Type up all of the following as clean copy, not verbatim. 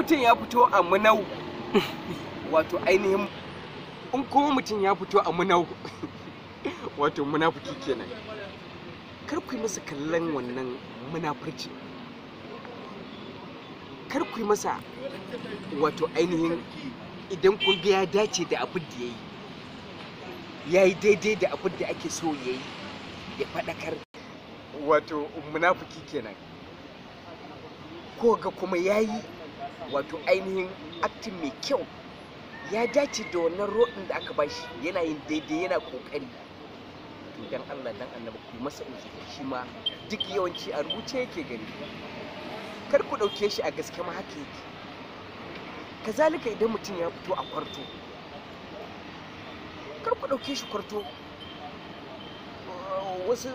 mutum ya fito a munau, wato ainihin in kuma mutum ya fito a munau, wato munafiki kenan. Kar ku yi masa kallon wannan munafurci. Kar ku yi masa wato ainihin idan kun ga ya dace da abin da ya yi, ya yi daidai da abin da ake so ya yi, ya faɗakar, wato munafiki kenan. Ko ga kuma ya yi wato ainihin acting mai kyau, ya dace da wannan rodin da aka bashi, yana yin daidai, yana kokari. To dan Allah dan Annabi ku yi masa uzuri, shi ma duk yawanci a rubuce yake gani. Kar ku ɗauke shi a gaske ma haka yake. Kazalika idan mutum ya fito a kwarto, kar ku ɗauke shi kwarto. Wasu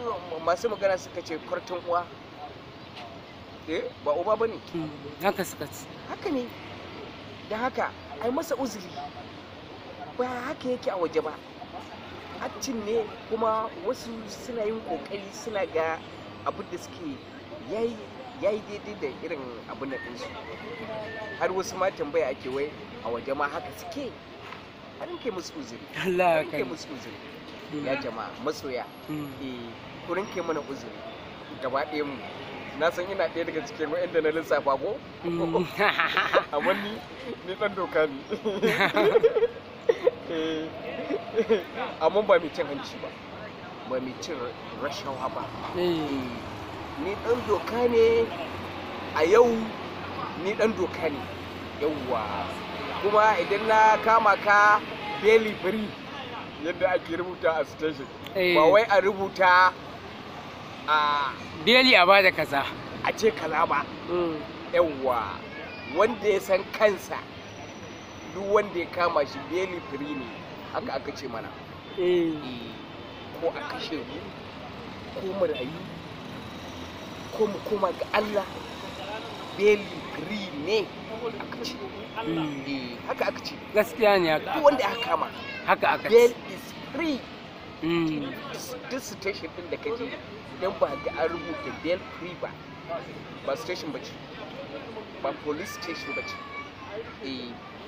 masu magana suka ce kwarton uwa ba uba bane. Haka suka ce. Haka ne. Da haka ai masa uzuri, ba haka yake a waje ba. Acting ne, kuma wasu suna yin kokari, suna ga abin da suke yayi daidai da irin abin da ɗinsu. Har wasu ma tambaya ake wai a waje ma haka suke. Har kai musu uzuri. Allah ya kai musu uzuri. Ya jama'a masoya, ku rinke mana uzuri gaba ɗayan mu. Na san ina ɗaya daga cikin waɗanda na lissafa ko? Amma ni ɗan doka ne. Amma ba mai cin hanci ba, ba mai cin rashawa ba. Ni ɗan doka ne a yau, ni ɗan doka ne. Yawwa. Kuma idan na kama ka beli free yadda ake rubuta a station. Ba wai a rubuta a beli a bada kaza, a ce kaza ba. Yawwa, wanda ya san kansa, duk wanda ya kama shi beli free ne, haka aka ce mana. Ko a kashe mu, ko mu rayu, ko mu koma ga Allah, beli free ne aka ce. Haka aka ce. Gaskiya ne haka. Duk wanda aka kama haka aka ce. Bail is free. Duk station din da kaje, idan ba ga an rubuta bail free ba, ba station ba ce, ba police station ba ce.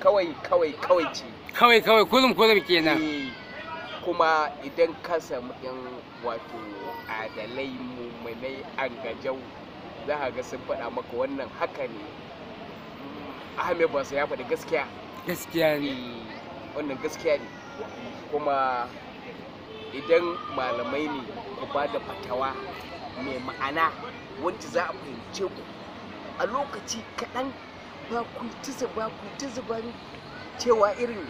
Kawai kawai kawai ce. Kawai kawai kullum kullum kenan. Kuma idan ka samu yan wato adalai mumunai an gajau, za ka ga sun faɗa maka wannan haka ne. Ahmed Basa ya faɗi gaskiya. Gaskiya ne. Wannan gaskiya ne. Kuma idan malamai ne, ku ba da fatawa mai ma'ana wacce za a fahimce ku a lokaci kaɗan, ba ku ta ba ku ta zuban cewa irin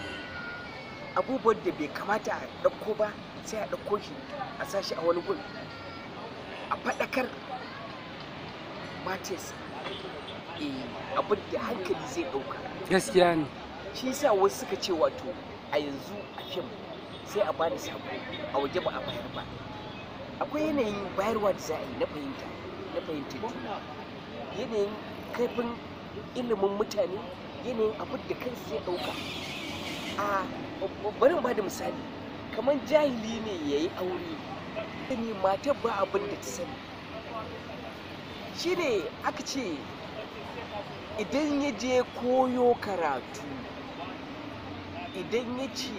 abubuwan da bai kamata a ɗauko ba, sai a ɗauko shi a sa shi a wani gun a faɗakar mates abin da hankali zai ɗauka. Gaskiya ne. Shi yasa wasu suka ce wato a yanzu a fim sai a bada sako, a waje ba a bayar ba. Akwai yanayin bayarwa da za a yi na fahimta, na fahimtar juna, yanayin kaifin ilimin mutane, yanayin abin da kansu zai ɗauka. A bari mu bada misali, kamar jahili ne ya yi aure, ne matar ba abin da ta sani. Shi ne aka ce idan ya je koyo karatu, idan ya ce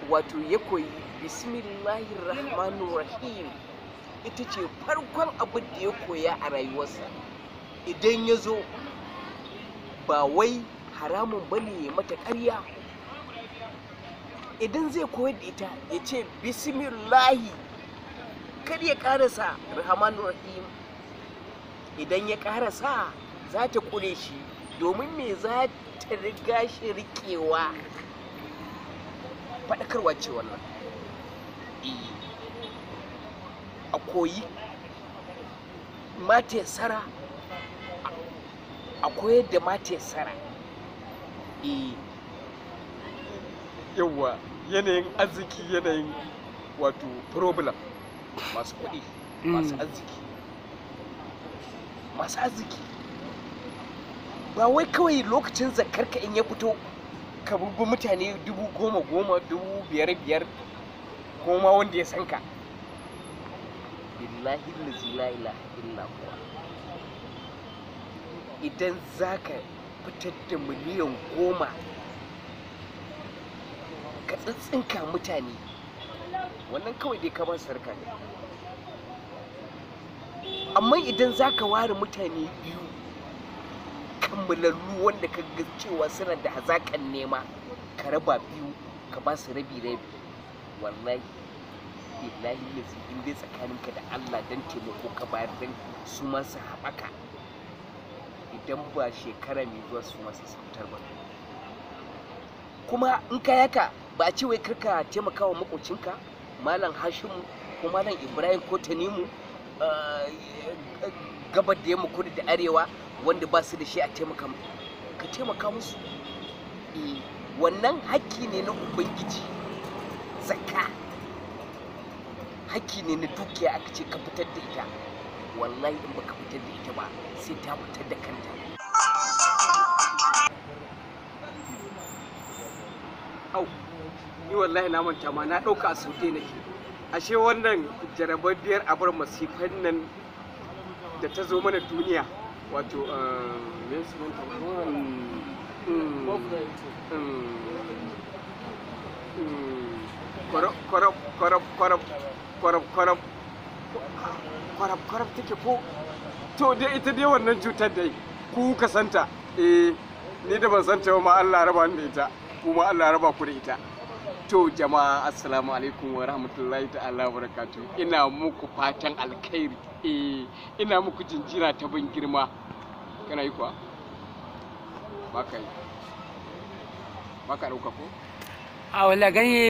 wato ya koyi bismillahirrahmanirrahim, ita ce farkon abin da ya koya a rayuwarsa. Idan ya zo ba wai haramun bane ya mata ƙarya. Idan zai koyar da ita ya ce bismillahi, kar ya ƙarasa rahmanirrahim. Idan ya ƙarasa za ta ƙure shi, domin me za ta riga shi riƙewa. Faɗakarwa ce wannan. A koyi mata sara, a koyar da mata sara. Yawwa, yanayin arziki, yanayin wato problem, masu kuɗi, masu arziki, masu arziki. Ba wai kawai lokacin zakarka in ya fito ka bugu mutane 10,000 10,000, 5,000 5,000, ko ma wanda ya san ka. Billahi lazi la ilaha illa huwa. Idan zaka fitar da miliyan 10 ka tsintsinka mutane, wannan kawai dai ka ba su sarka ne. Amma idan za ka ware mutane biyu kammalallu wanda ka ga cewa suna da hazakan nema, ka raba biyu, ka ba su rabi rabi, wallahi billahi lazi, in dai tsakaninka da Allah dan taimako ka bayar dan su ma su haɓaka, idan ba shekara mai zuwa su ma sai su fitar ba. Kuma in ka yaka, ba a ce wai karka taimaka wa makocinka Malam Hashimu ko Malam Ibrahim ko Tanimu, gabar da yamma, kudu da arewa, wanda ba su da shi, a taimaka, ka taimaka musu. Eh, wannan hakki ne na Ubangiji. Zakka hakki ne na dukiya, aka ce ka fitar da ita. Wallahi in baka fitar da ita ba, sai ta fitar da kanta. Au, ni wallahi na manta ma, na ɗauka a sauke nake. Ashe wannan jarababbiyar abar masifan nan da ta zo mana duniya, wato me sunanta? Kwarab kwarab kwarab kwarab kwarab kwarab kwarab kwarab take ko? To dai ita dai wannan cutar dai ku ka santa. Eh, ni da ban santa ba ma, Allah raba ni da ita, kuma Allah raba ku da ita. To jama'a, assalamu alaikum wa rahmatullahi ta'ala wa barakatuh. Ina muku fatan alkhairi. Eh, ina muku jinjina ta ban girma. Kana yi kuwa? Ba ka yi, ba ka ɗauka ko? A wala ganye.